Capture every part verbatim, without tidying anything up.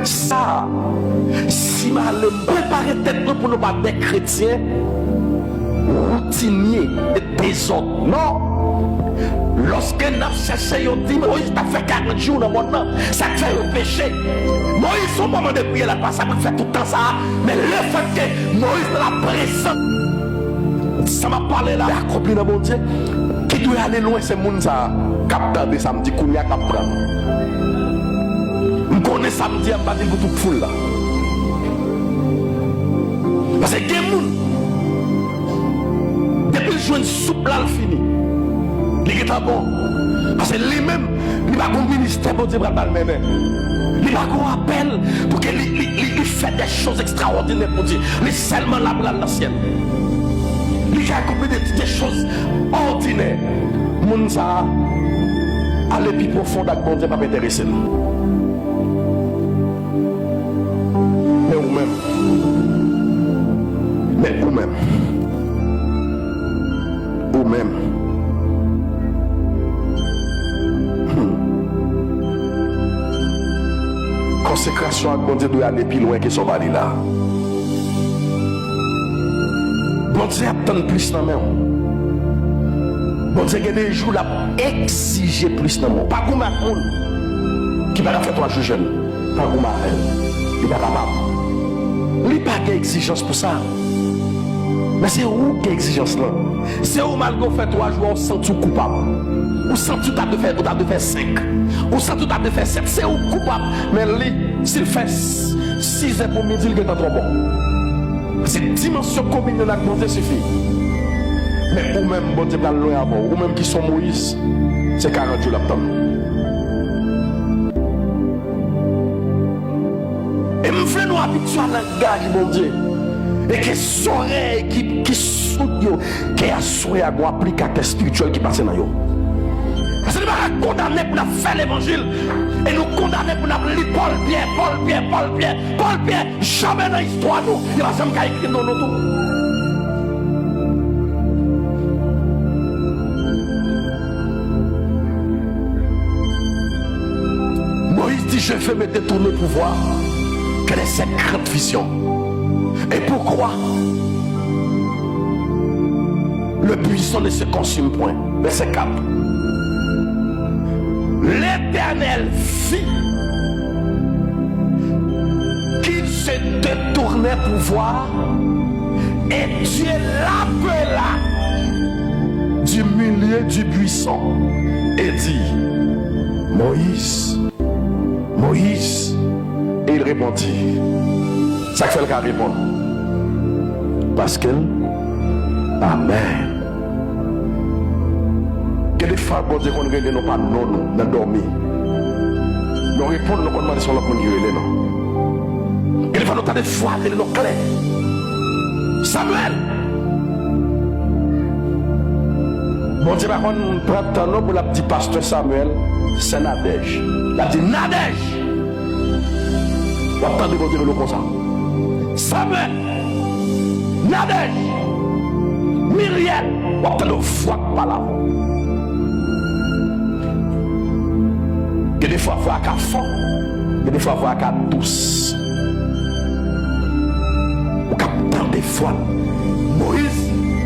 Sa, si m ale m prepare tèt nou pou nou pa de kretyen woutinye e dezòd. Non! Lòske n ap chèche yo di Moyiz t ap fè karant jou nan mòn nan, sa k fè yo peche. Moyiz, se yon moman de priyè l ap pase, sa pou fè tout tan sa a. Men lefètke Moyiz nan laprezans, sa m ap pale la, akonpli nan Bondye, ki dwe ale lwen, se moun sa a k ap tande sa m di kounye a k ap pran. M konnen sa m di a, m pa di l pou tout foul la. Paske gen moun, depi l jwenn soup la, l fini. Li gentan bon. Paske li menm, li pa gon ministè Bondye pral ba l mennen. Li pa gon apèl pou ke li, li, li, li fè de choz ekstrawòdinè pou Dye. Li sèlman la pou l al nan syèl. Li ka akonpli de, de choz òdinè. Moun sa a, ale pi pwofon ak Bondye p ap enterese l. Men ou menm. Men ou menm. Ou menm. Hmm. Konsekrasyon ak Bondye dwe ale pi lwen ke sa w pale la. Bondye ap tann plis nan men w. Bondye gen de jou l ap egzije plis nan men w. Pa goumen ak moun ki pa ka fè twa jou jèn. Pa goumen avè l. Li pa kapab. Li pa gen egzijans pou sa. Men se ou ki gen egzijans lan. Se ou, malgre w fè twa jou a, ou santi w koupab. Ou santi w ta dwe fè, ou ta dwe fè senk. Ou santi w ta dwe fè sèt. Se ou k koupab. Men li, si l fè s-, sizè pou midi, l gentan twò bon. Se dimansyon kominyon ak Bondye sifi. Men ou menm, Bondye pral lwen avè w. Ou menm ki se yon Moyiz, se karant jou l ap tann. E m vle nou abitye a langaj Bondye. E ke zòrèy ki, ki soud yo, ke aswè a gon aplikatè espirityèl ki pase nan yo. Paske nou pa ka kondane pou n ap fè levanjil. E nou kondane pou n ap li Pòl Pyè, Pòl Pyè, Pòl Pyè, Pòl Pyè. Jamè nan istwa nou, yo pa janm ka ekri non nou tou. Moïse dit, je vais me détourner pour voir que les sept grandes visions. Et pourquoi le buisson ne se consume point. Verset quatre. L'Éternel vit qu'il se détournait pour voir, et Dieu l'appela du milieu du buisson et dit, Moïse, Moïse. Et il répondit. Sa k fè l ka reponn? Paske l pa menm. Gen de fwa Bondye konn rele nou pa non nou nan dòmi. Nou reponn, nou konn mande se yon lòt moun ki rele nou. Gen de fwa nou tande vwa l rele nou klè. Samyèl! Bondye pa konn pran tan non pou l ap di pastè Samyèl, sè Nadèj. L ap di Nadèj! W ap tande Bondye rele w konsa. Samyèl, Nadèj, Miryèl, w ap tande yon vwa k pale avè w. Gen de fwa vwa a ka fò, gen de fwa vwa a ka dous. Ou ka tande vwa l. Moyiz,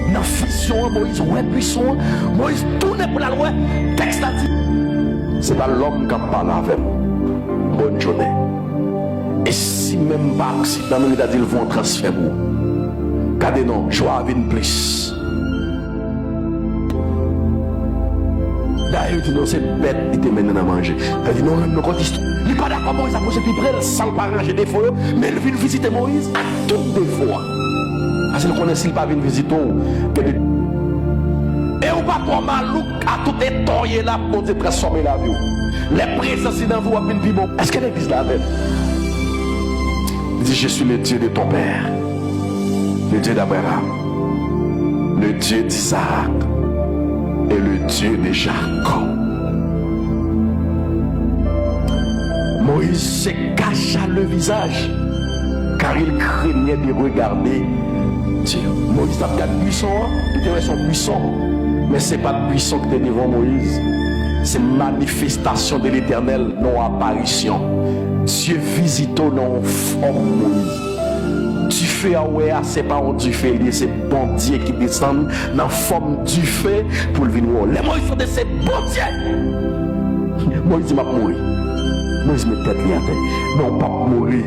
nan vizyon an, Moyiz wè buisson an. Moyiz tounen pou l al wè. Tèks la di, se pa lòm k ap pale avè m. Bòn jounen. E si menm pa aksidan, men li ta di l voye yon transfè pou ou. Gade non, jwa a vin plis. Dayè, yo di non, se bèt li te mennen nan manje. Sa di non, renmen kont istwa. Li pa dakò Moyiz apwoche pi pre l, san l pa ranje defo yo, men l vin vizite Moyiz ak tout defo a. Paske l konnen si l pa vin vizite w, gen de. E ou pa twò malouk a tout eta w ye la pou Bondye transfòme lavi w. Lè prezans li nan vi w ap vin pi bon. Èske legliz la avè m? Li di, je suis le Dieu de ton père, le Dieu d'Abraham, le Dieu d'Isaac et le Dieu de Jacob. Moïse se cacha le visage, car il craignait de regarder Dieu. Moyiz t ap gad buisson an, li te wè se yon buisson. Men se pa t buisson ki te devan Moyiz. Se manifestasyon de Letènèl nan yon aparisyon. Dye vizite w nan yon fòm, Moyiz. Dife a w wè a, se pa yon dife li ye, se Bondye ki desann nan fòm dife pou l vin wè w. Lè Moyiz tande se Bondye, Moyiz di, "M ap mouri." Moyiz met tèt li atè. "Non, w p ap mouri,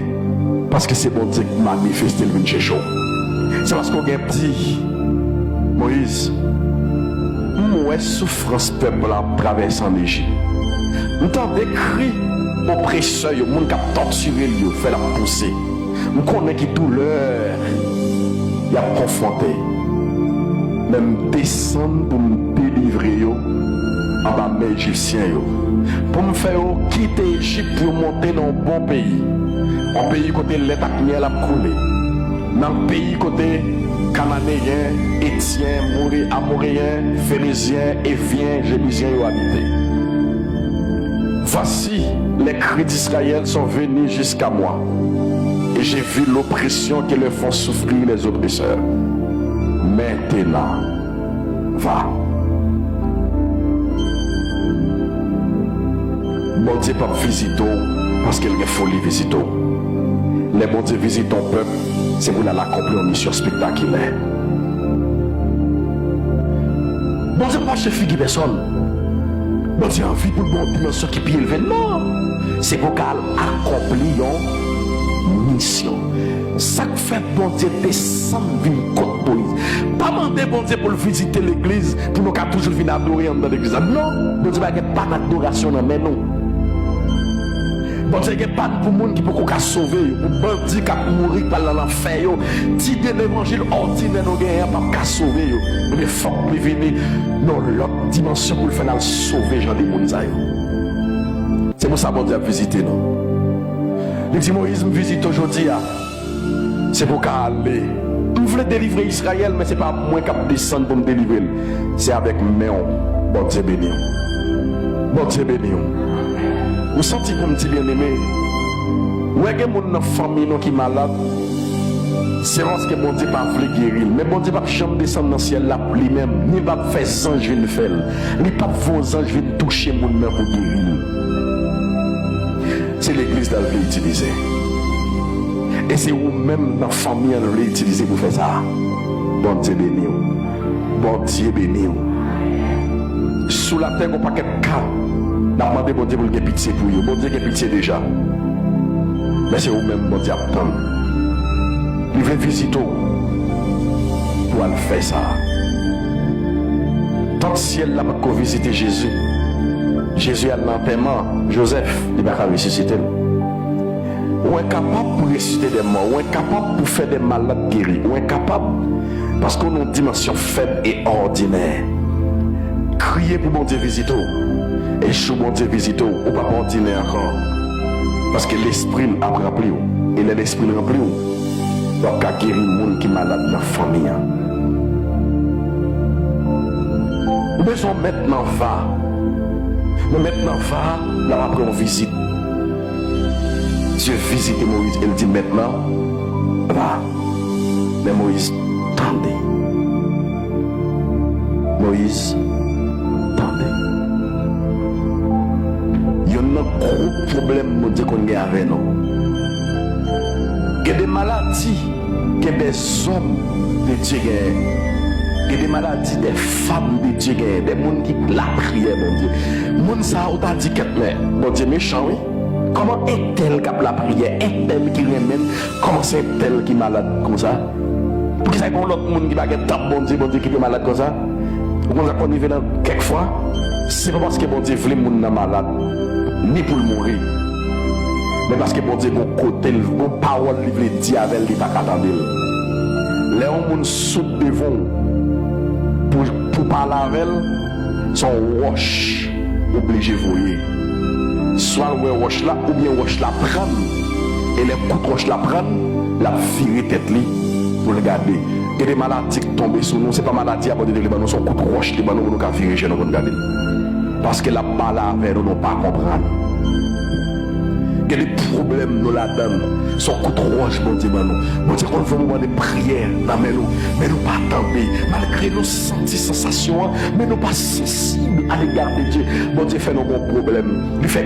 paske se Bondye k manifeste l vin chèche w." Se paske w gen di, "Moyiz, m wè soufrans pèp la ap travèse ann Ejip. M tande kri opresè yo, moun k ap tòtire l yo, fè l ap pouse. M konnen ki doulè y ap konfwonte. Men m desann pou m delivre yo anba men Ejipsyen yo, pou m fè yo kite Ejip pou yo monte nan yon bon peyi, yon peyi kote lèt ak myèl ap koule, nan peyi kote Kananeyen, Etyen, More-, Amoreyen, Ferezyen, Evyen, Jebizyen yo abite. Voici, les cris d'Israël sont venus jusqu'à moi, et j'ai vu l'oppression que leur font souffrir les oppresseurs. Maintenant, va." Bondye p ap vizite w paske l gen foli vizite w. Lè Bondye vizite yon pèp, se pou l al akonpli yon misyon espektakilè. Bondye p ap mache figi pèsòn. Bondye anvi pou l gen yon dimansyon ki pi elve. Non! Se pou w ka al akonpli yon misyon. Sa k fè Bondye desann vin kot Moyiz. Pa mande Bondye pou l vizite legliz, pou nou ka toujou vin adore anndan legliz la. Non, Bondye pa gen pa n adorasyon nan men nou. Bondye gen pa n pou moun ki poko ka sove yo, pou bandi k ap mouri, k pral nan lanfè yo. Ti de levanjil òdinè nou genyen an p ap ka sove yo. Ebyen, fòk li vini nan yon lòt dimansyon pou l fè n al sove jan de moun sa yo. Se pou sa Bondye ap vizite nou. Li di, "Moyiz, m vizite w jodi a. Se pou w ka ale. M vle delivre Izrayèl, men se pa mwen k ap desann pou m delivre l. Se avèk men w Bondye beni w." Bondye beni w. Ou santi pou m di, byeneme, ou wè gen moun nan fanmi nou ki malad, se paske Bondye pa vle geri l. Men Bondye p ap janm desann nan syèl la li menm, ni l p ap fè zanj vin fè l. Li p ap voye yon zanj vin touche moun nan pou geri l. Se legliz la l vle itilize. E se ou menm nan fanmi an l vle itilize pou fè sa. Bondye beni w. Bondye beni w. Sou latè, gen yon pakèt ka, n ap mande Bondye pou l gen pitye pou yo. Bondye gen pitye deja. Men se ou menm Bondye ap tann. Li vle vizite w pou w al fè sa. Tant syèl la pa t ko vizite Jezi. Jezi al nan antèman Jozèf, li pa ka resisite l. Ou enkapab pou resisite de mò, ou enkapab pou fè de malad geri, ou enkapab paske w nan yon dimansyon fèb e òdinè. Kriye pou Bondye vizite w. E jou Bondye vizite w, ou p ap òdinè ankò. Paske Lespri l ap ranpli w. E lè Lespri l ranpli w, w ap ka geri moun ki malad nan fanmi an. Ou bezwen mèt nan va. Men mèt nan va, l ap apre yon vizit. Dye vizite Moyiz e l di, "Maintenant, va." Men Moyiz tande. Moyiz tande. Youn nan gwo pwoblèm Bondye konn gen avè nou. Gen de maladi, gen de zòm de Dye genyen. Gen de maladi, de fanm de Dye genyen. De moun ki lapriyè Bondye. Moun sa a, ou ta di, "Kèt, men Bondye mechan, wi." Kòman entèl k ap lapriyè, entèl ki renmen l, kòman se entèl ki malad konsa? Poukisa gen yon lòt moun ki pa gen tanp Bondye, Bondye kite malad konsa? Ou konn sa k konn rive nan kèk fwa? Se pa paske Bondye vle moun nan malad, ni pou l mouri. Men paske Bondye gon kote l, gon pawòl li vle di avè l, li pa ka tande l. Lè yon moun soud devan w pou, pou pale avè l, se yon wòch oblije voye. Swa l wè wòch la, oubyen wòch la pran l. E lè kout wòch la pran l, l ap vire tèt li pou l gade. Gen de maladi k tonbe sou nou, se pa maladi a Bondye te vle ban nou, se yon kout wòch li ban nou pou nou ka vire je nou pou n gade l. Paske l ap pale avè nou, nou pa konprann. Gen de pwoblèm nou ladan l, se yon kout wòch Bondye ban nou. Bondye konn fè yon moman de priyè nan men nou, men nou pa tande. Malgre nou santi sansasyon an, men nou pa sansib a lega de Dye. Bondye fè nou gon pwoblèm. Li fè